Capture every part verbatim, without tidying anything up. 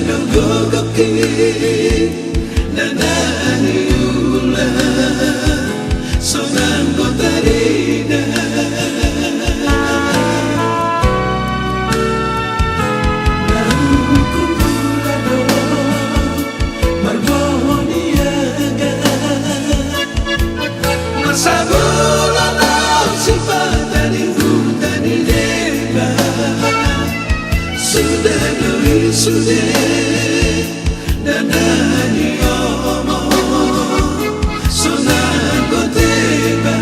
Gogoki na na niula sonang gotari na. Na huhut mula do marbohi aga. Marsabola na sipata di huta ni deba. Suda do i sude na na niomo sonang goteba.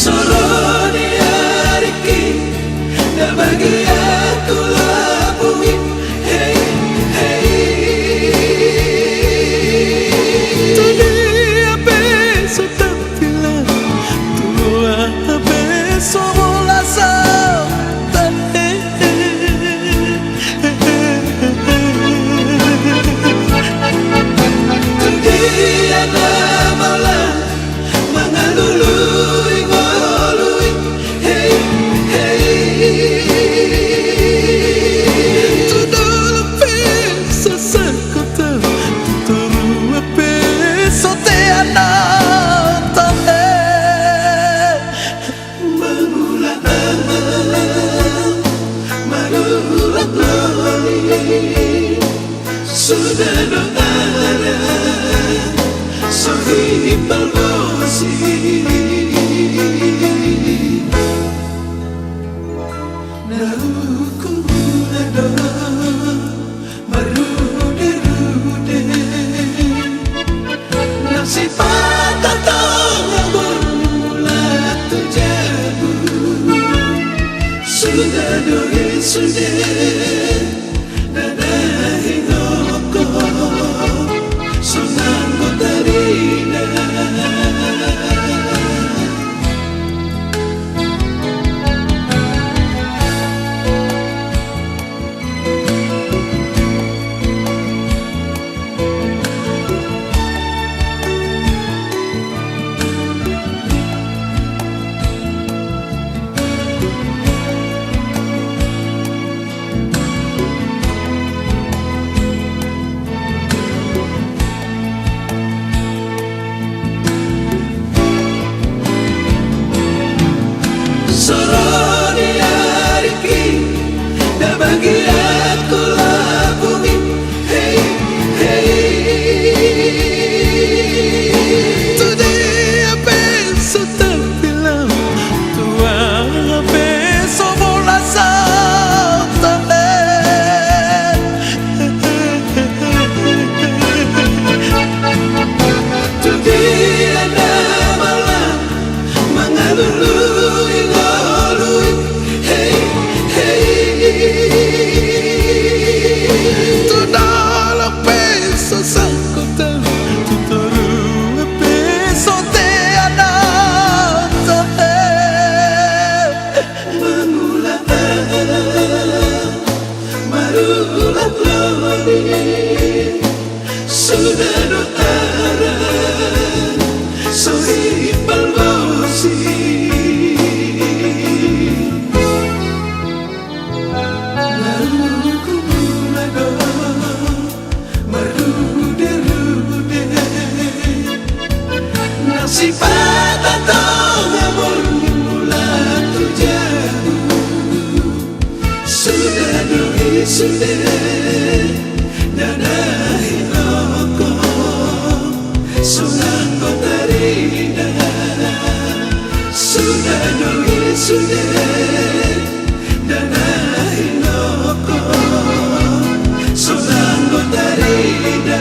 Soro ni ariki na bagian tu lapungi. Hei, hei. Tudia pe so tampilan, tudia pe so bola sata. Tudia na bola mangalului ngolui. Hei, hei. Tu dolok pe so sangkota, tu toru pe so teananta. Mangula aha, mangula aha. Suda do aha, so hipalbosi. Na huhut mula do marruderude. Na sipata tonga borngin mulak tu jabu. Suda do i sude. Na na hinongko sonang gotari na. Soro ni ariki na bagian tu lapungi. Hei, hei. Tudia pe so tampilan, tudia pe so bola sata. Tudia na bola mangalului ngolui. Hei, hei. Tu dolok pe so sangkota, tu toru pe so teananta. Mangula aha, marruderude. Suda do aha, so hipalbosi. Na huhut mula do marruderude. Na sipata tonga borngin mulak tu jabu. Suda do i sude na na hinongko sonang gotari na. Suda do i sude na na hinongko sonang gotari na.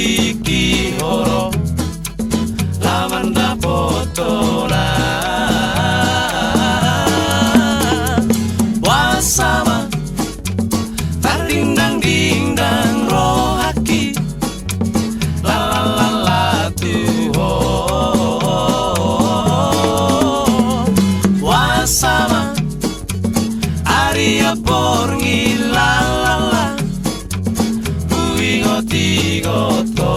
Iki horo la mandapothon na. Boasa ma tardingdang-dingdang rohangki, la la la la tu ho. Boasa ma ari amporngi, la la la, huingot-ingot ho.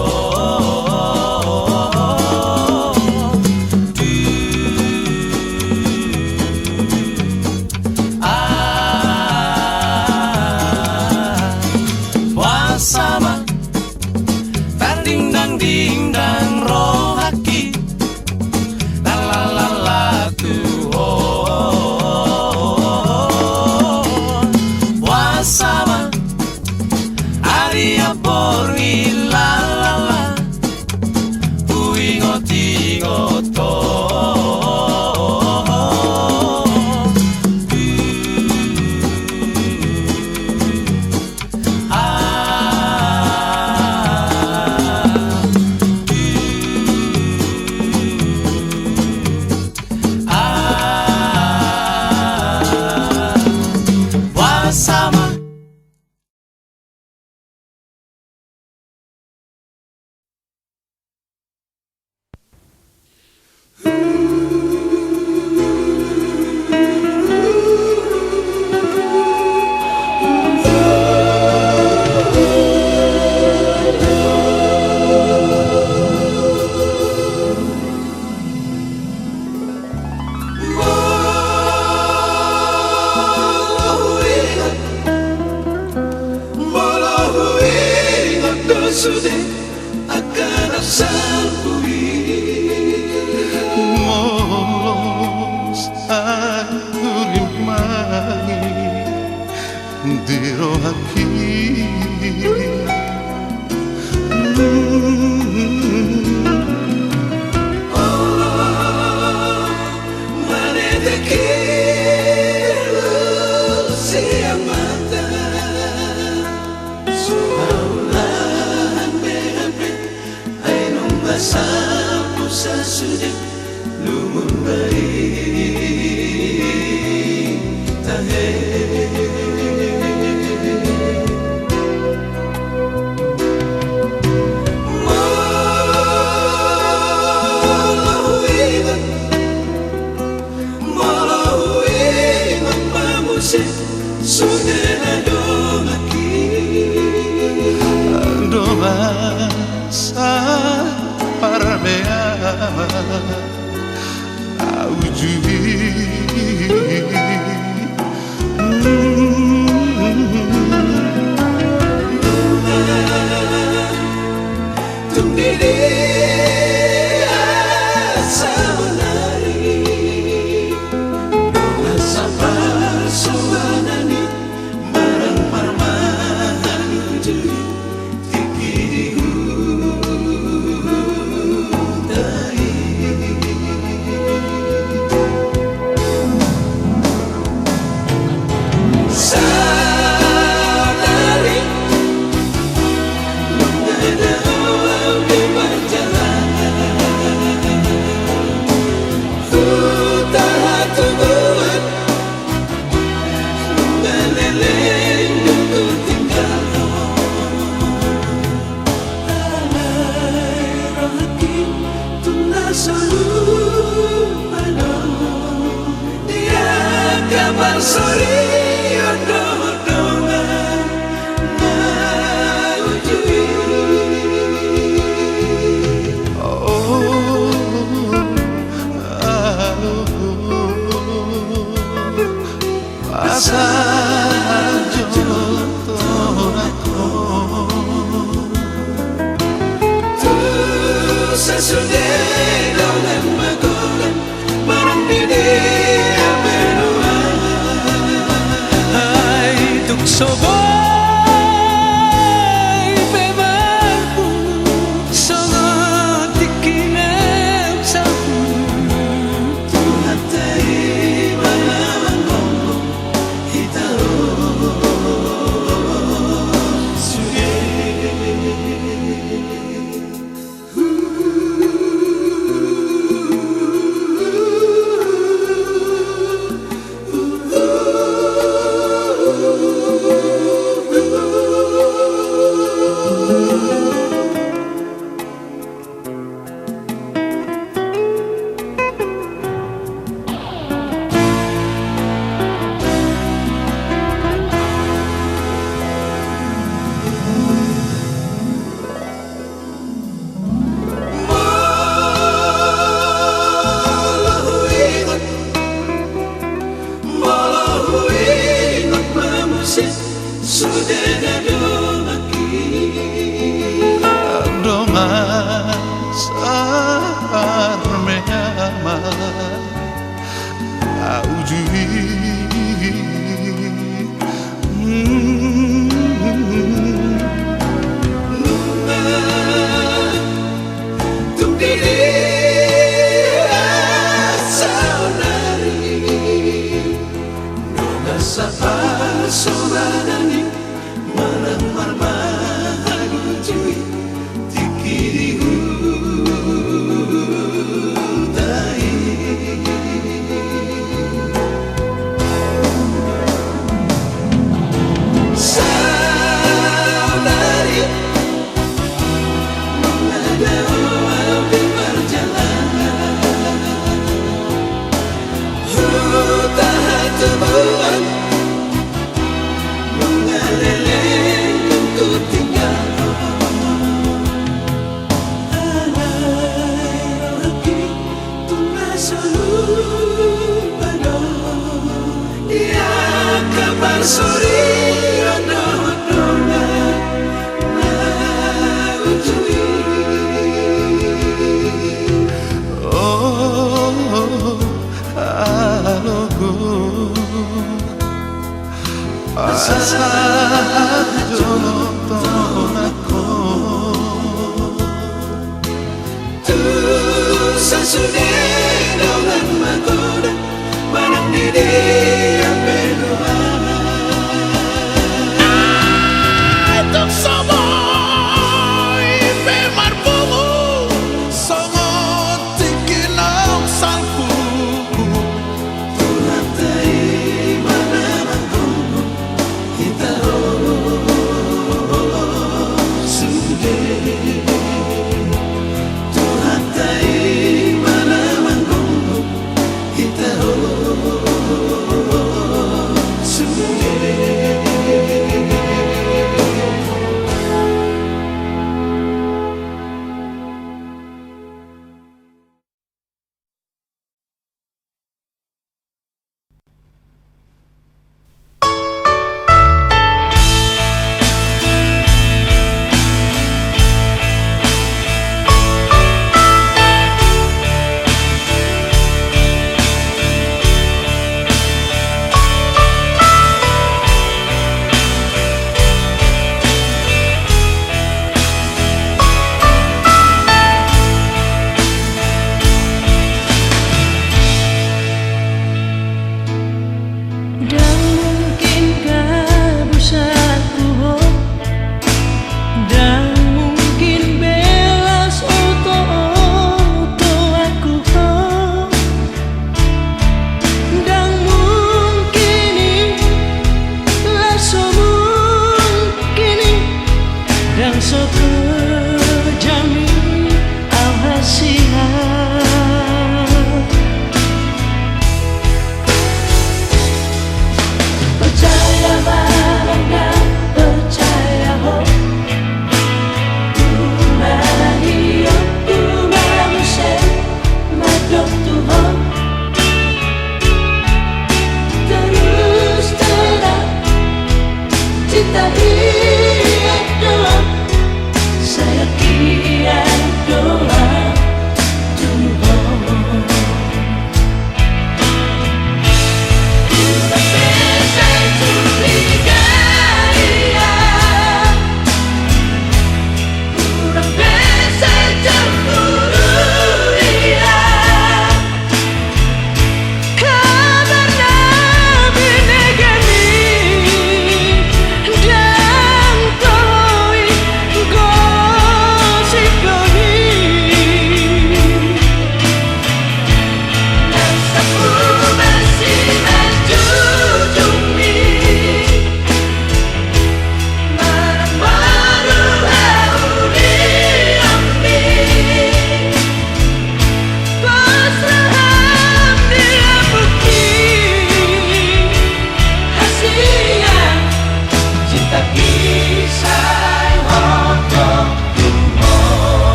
Ah, boasa ma tardingdang-dingdang rohangki, la la la la tu ho. Boasa ma ari amporngi, la la la, huingot-ingot ho. Ah, ah, boasa ma. Molo huingot, molo huingot do sude angka na salpu i. Molo sai hurimani di rohangki. Manetek ilu sian mata, so haulahan be hape, ai nunga salpu sasude. Lungun bari tahe. Molo huingot, molo huingot ma muse sude na donganki. Dongan saparmeaman. Uju i. Tung di dia saonari, dongan saparsoanan i, marang parmahan uju i. Asa jo tonangkon tu sasude dongan magodang, marang di dia pe nuaeng. Ai tung so boi pe mampu songon tingki na sapu. Tuhanta i ma na manghongkon hita on sude.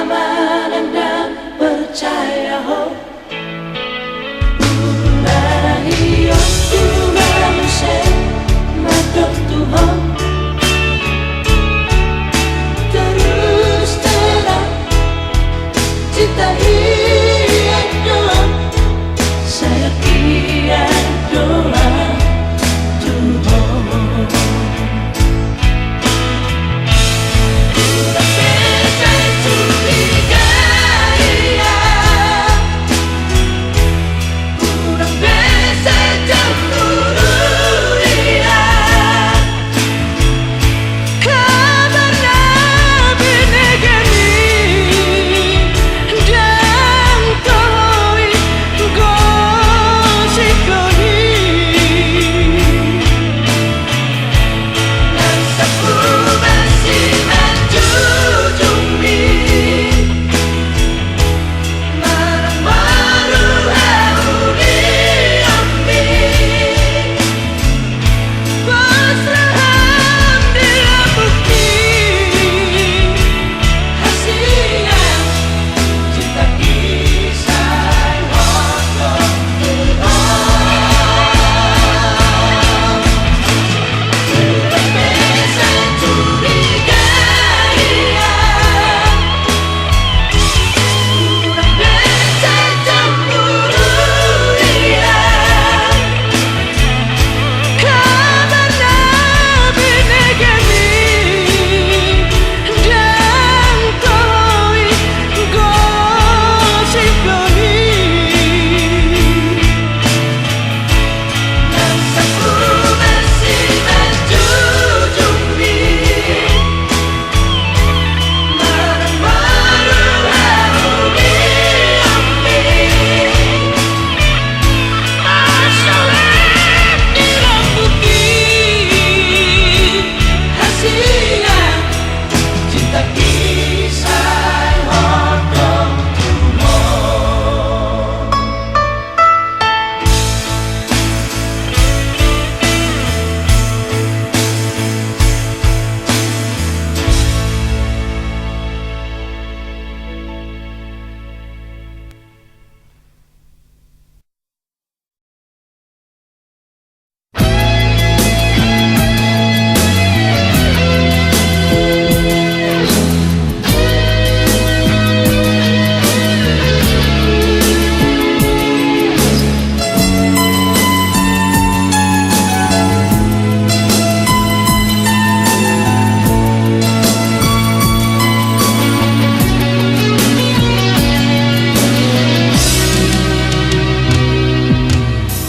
Manang ndang percaya ho. Ulahi ho, ulahi muse mandok tu ho. Terus terang, cinta hian dohot, sayang hian dohot tu ho.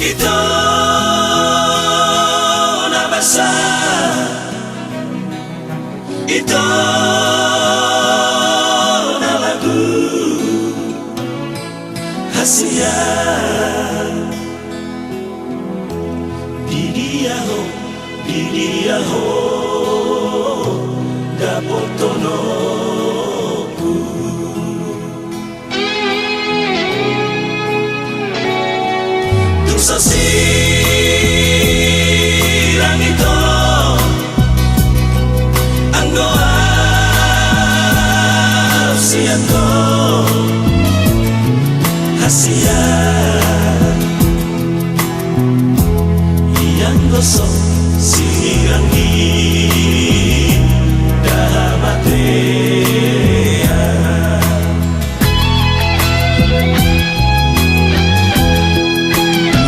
Ito na basa, ito na lagu, hasian. Di dia ho, di dia ho dapothononku. Tung so sirang ito anggo au sian ho, hasian. Ianggo so sirang i da hamatean.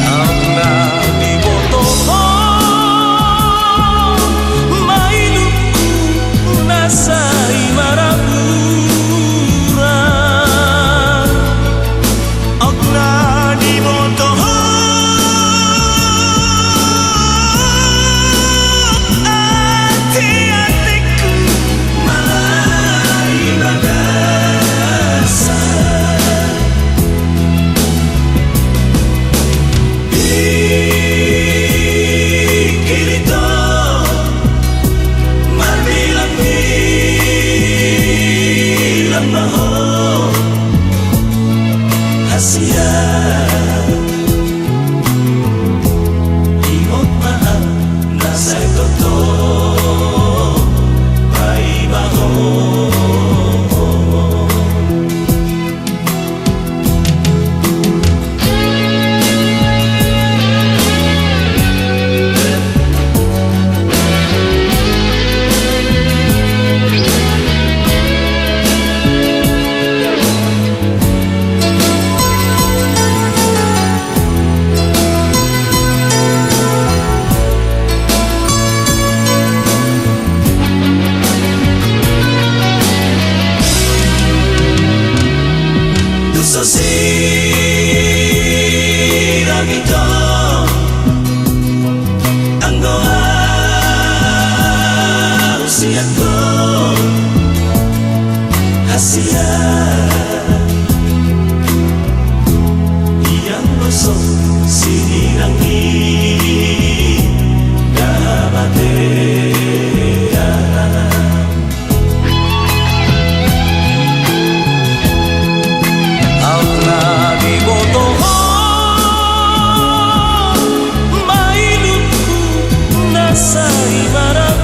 Anggo diboto ho ma ilungku na sai marabura. Anggo Sirang ito, anggo ahu sian ho, hasian. Ia mosok sinirang i dahabatean. Ahu na diboto ho, mailutku na sai maraguran.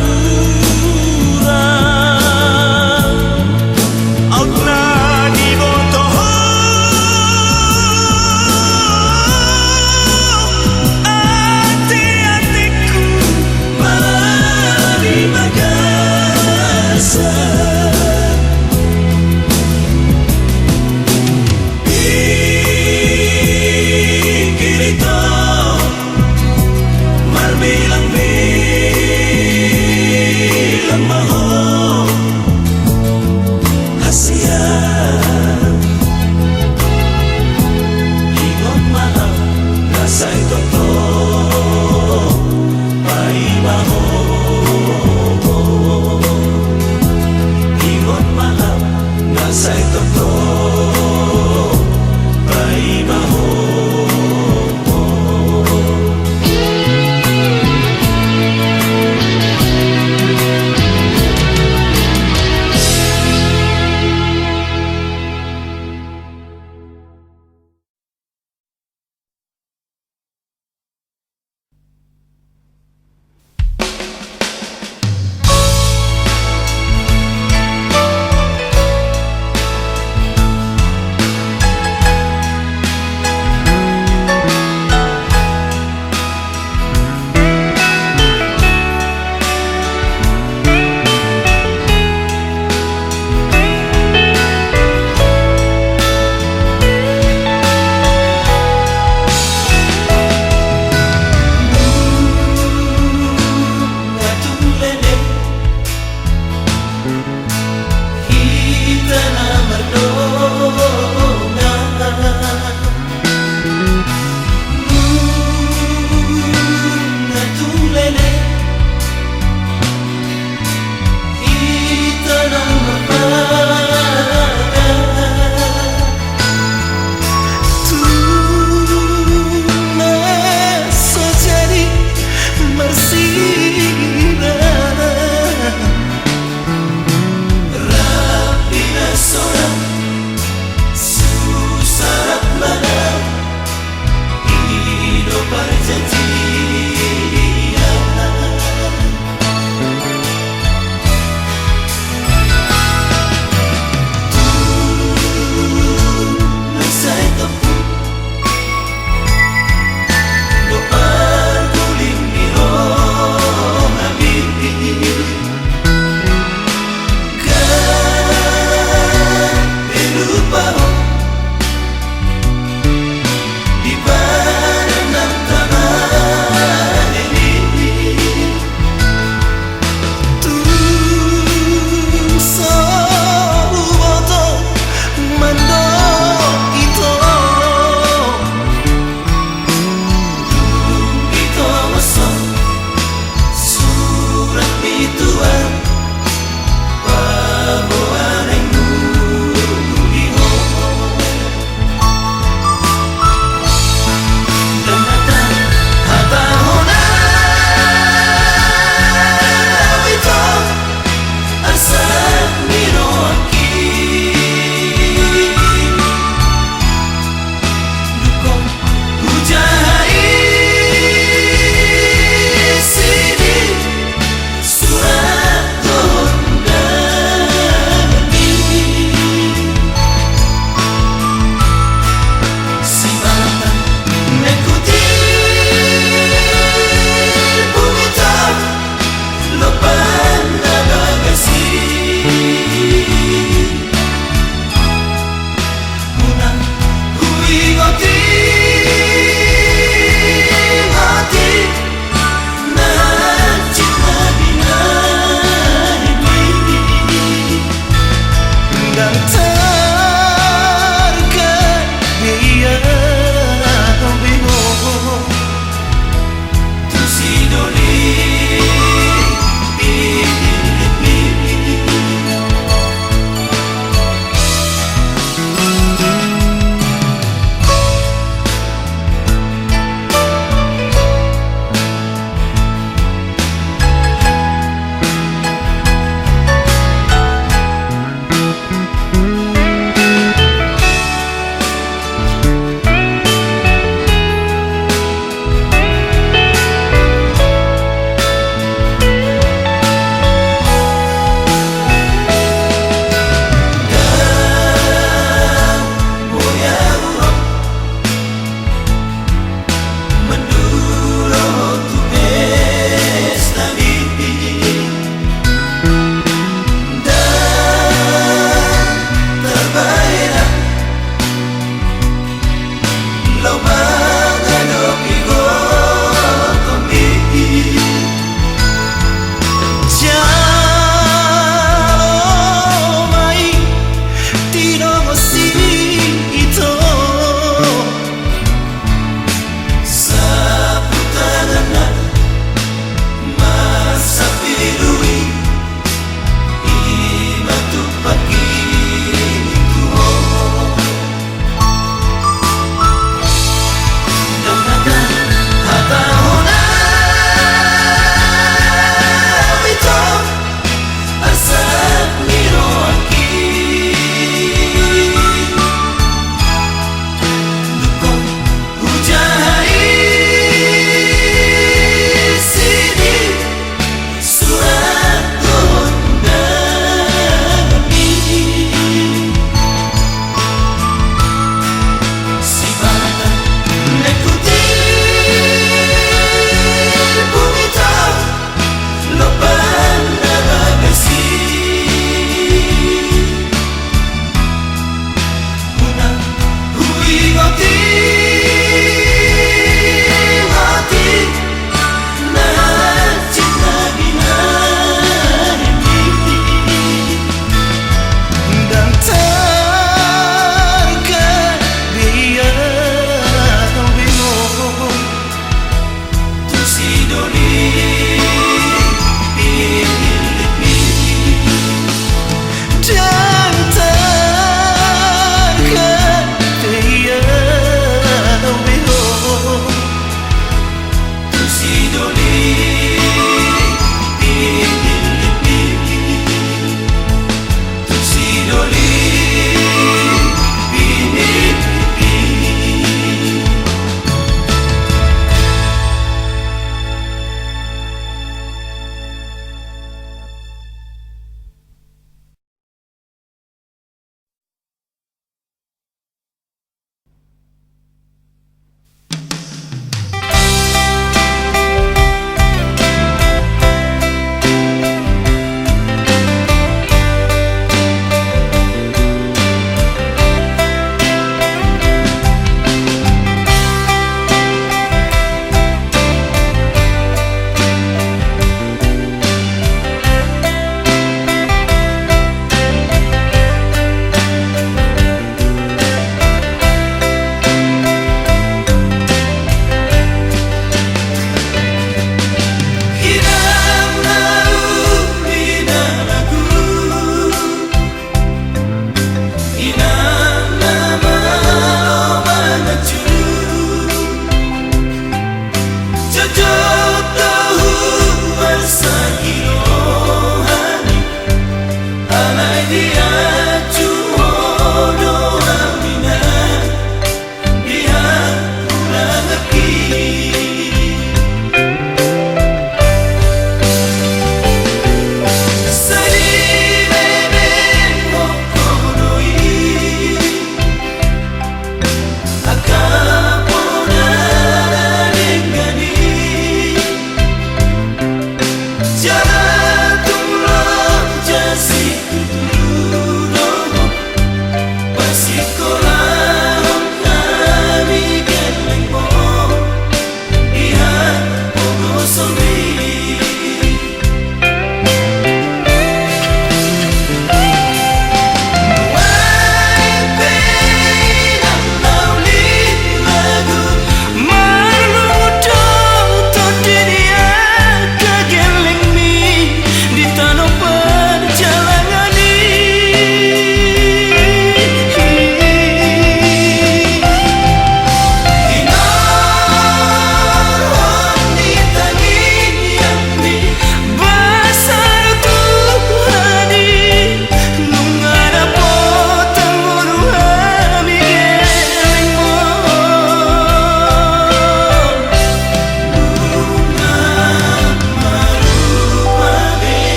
Ahu na diboto ho, ateatengku mari bagasa. Pinggir ito, marbilangbilang ma ho, hasian. Ingot ma ahu na sai tongtong paima ho.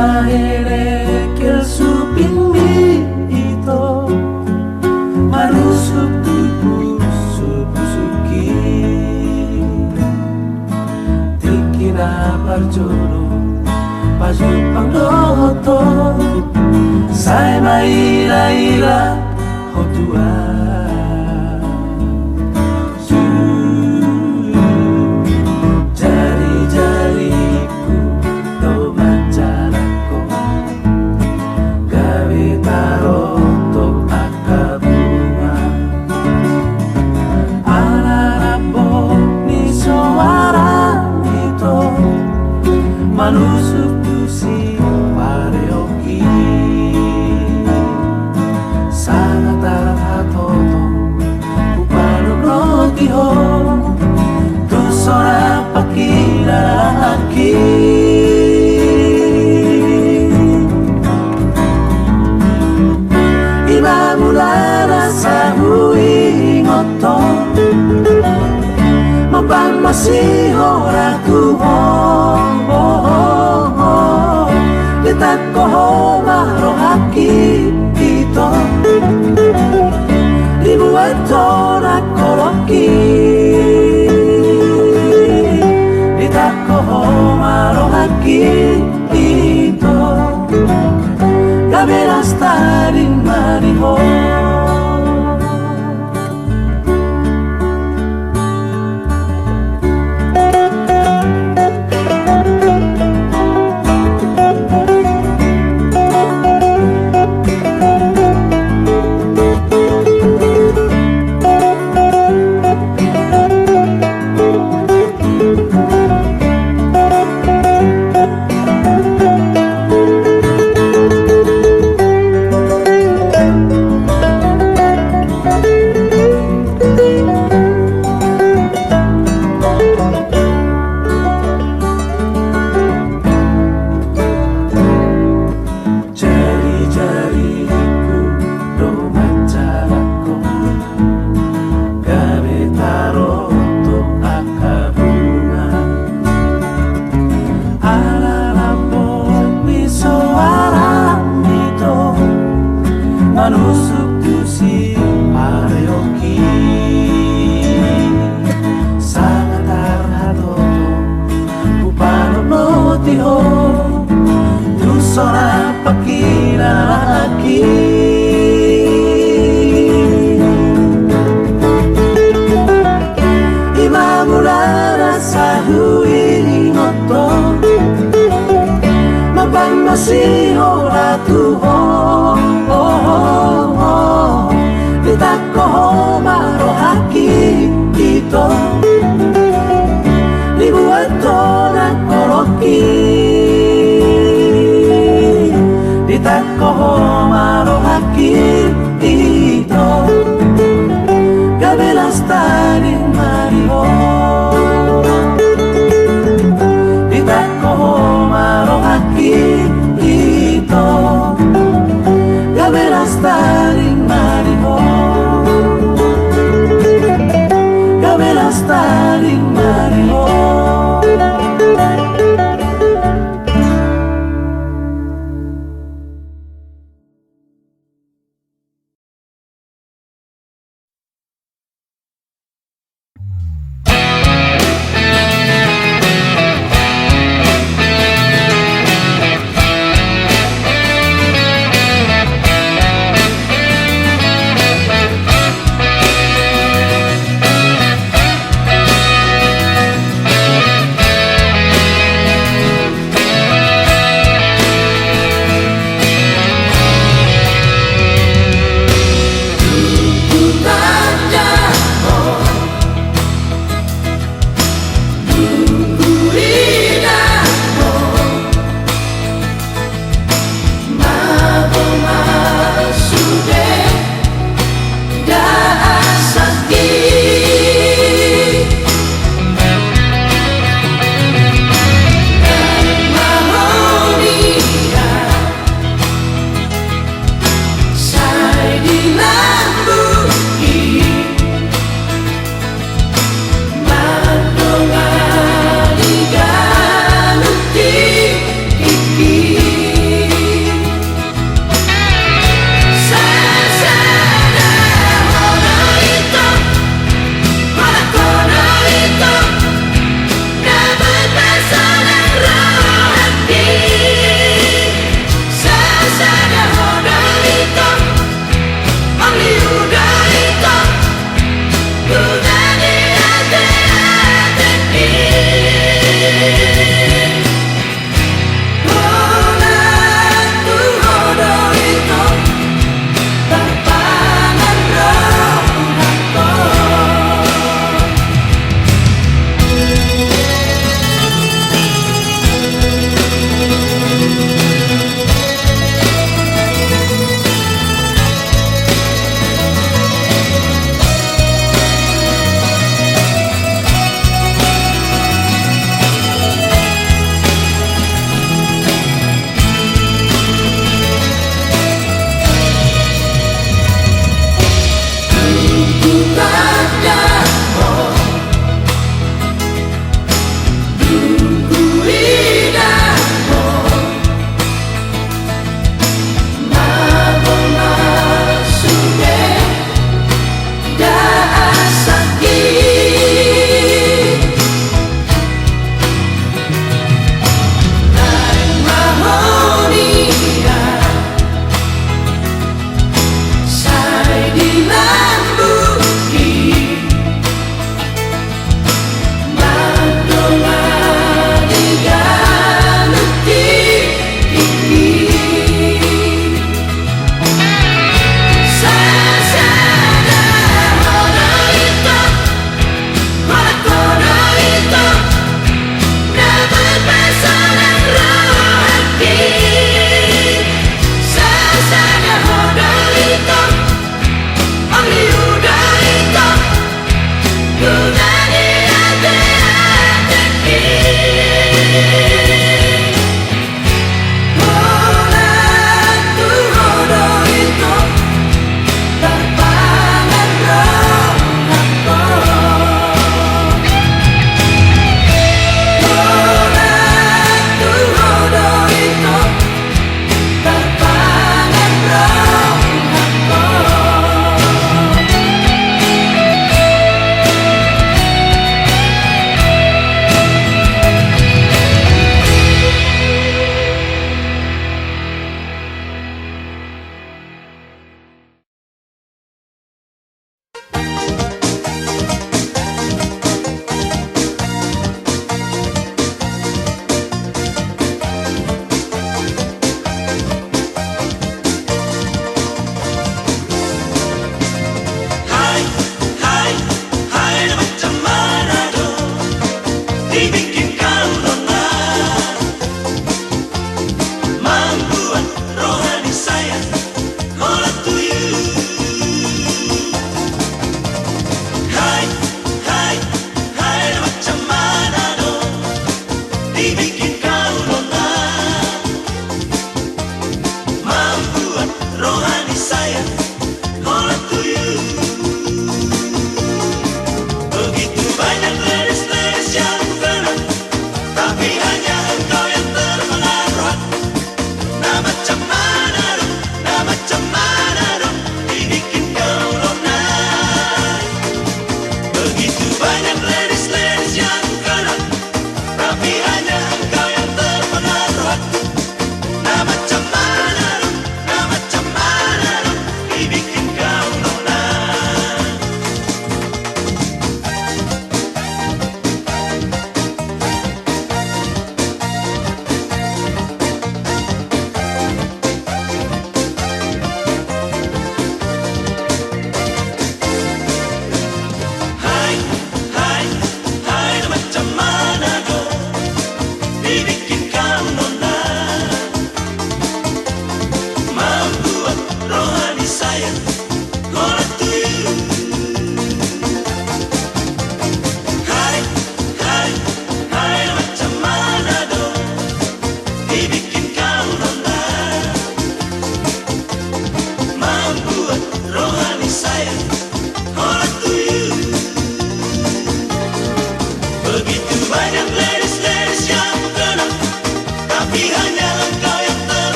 Ahere kel supingmi ito, manusuk tu pusuk-pusukki. Tingki na parjolo pajumpang dohot ho, sai maila-ila ho tu ahu. Jari-jariku do manjalakkon gabe tarotop angka bunga. Ala rambu ni soara ito, manusuk tu sipareon. Sanga tarhatoto hupanop roti ho tu sora pangkilalaanki. Ima mulana sai huingot ho, mambahen masihol ahu tu ho. Ditangko ho ma rohangki ito, dibuat ho na holongki. Ditangko ho ma rohangki ito, gabe las tading ma di ho. Jari-jariku do manjalakkon gabe tarotop angka bunga. Ala rambu ni soara ito, manusuk tu sipareonki. Sanga tarhatoto hupanop roti ho tu sora pangkilalaanki. Ima mulana sai huingot ho, mambahen masihol ahu tu ho. Ditangko ho ma rohangki ito, dibuat ho na holongki. Ditangko ho ma rohangki ito, gabe las tading ma di ho. Ditangko ho ma rohangki ito, gabe las tading ma di ho. Gabe las tading ma di ho.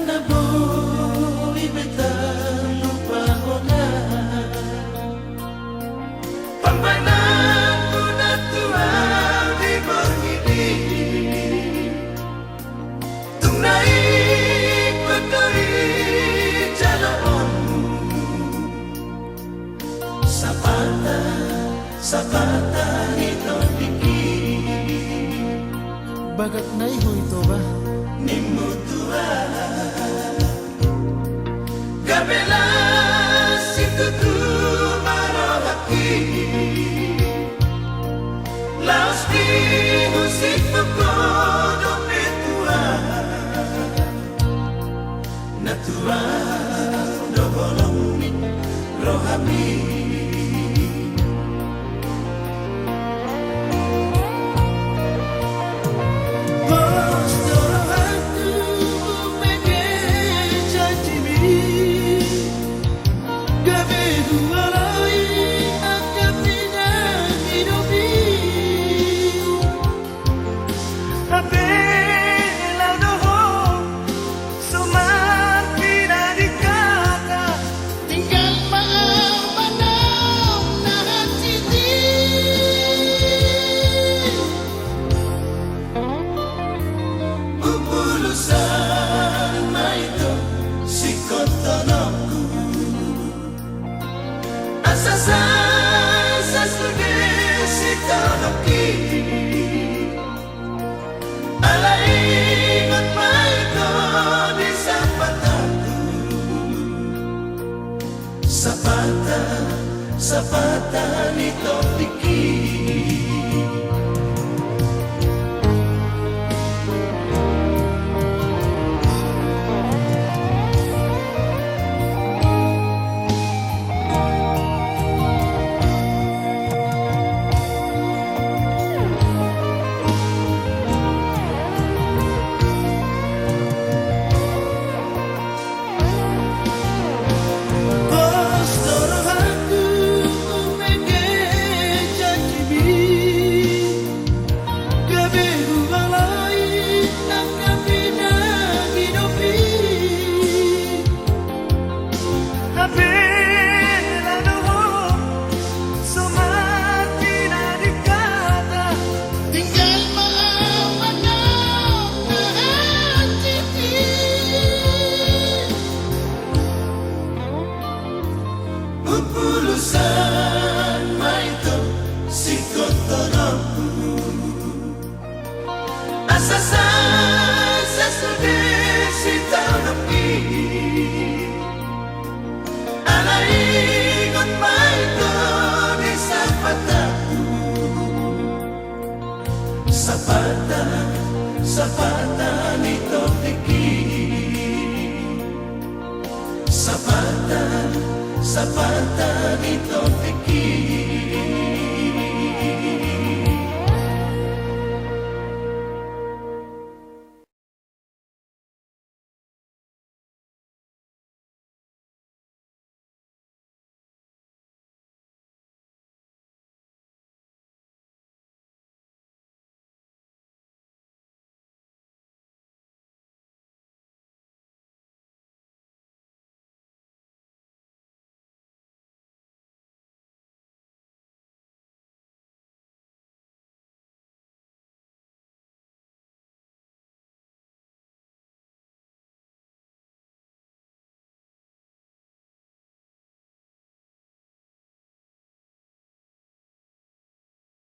Na boi be tarlupa hona pambahenanmu na tuat di borngin i. Tung na ingkon do i jaloonmu sapata, sapata ni tondingki. Bagat na i ho i Toba, nimmu tuat. Gabe las situtu ma rohangki. Laos dihusik ho dope tuat. Na tuat do holong ni rohami. Pos do rohangku mangkatai janjimi. Gabe hualoi angka pinangidomi. Hape laho do ho so marpinading hata. Tinggal ma au manaon na hansit i. Umbulusan ma i do singkop tondongku. Asa sai sasude sitaonon i. Alai ingot ma i do di sapatanku. Sapata, sapata ni tondingki. Pos do rohangku mangkatai janjimi. Gabe hualoi angka pinangidomi. Hape laho do ho so marpinading hata. Tinggal ma au manaon na hansit i. Umbulusan ma i do singkop tondongku. Asa sai sasude sitaonon i. Alai ingot ma i do di sapatanku. Sapata, sapata ni tondingki. Sapata, sapata ni tondingki.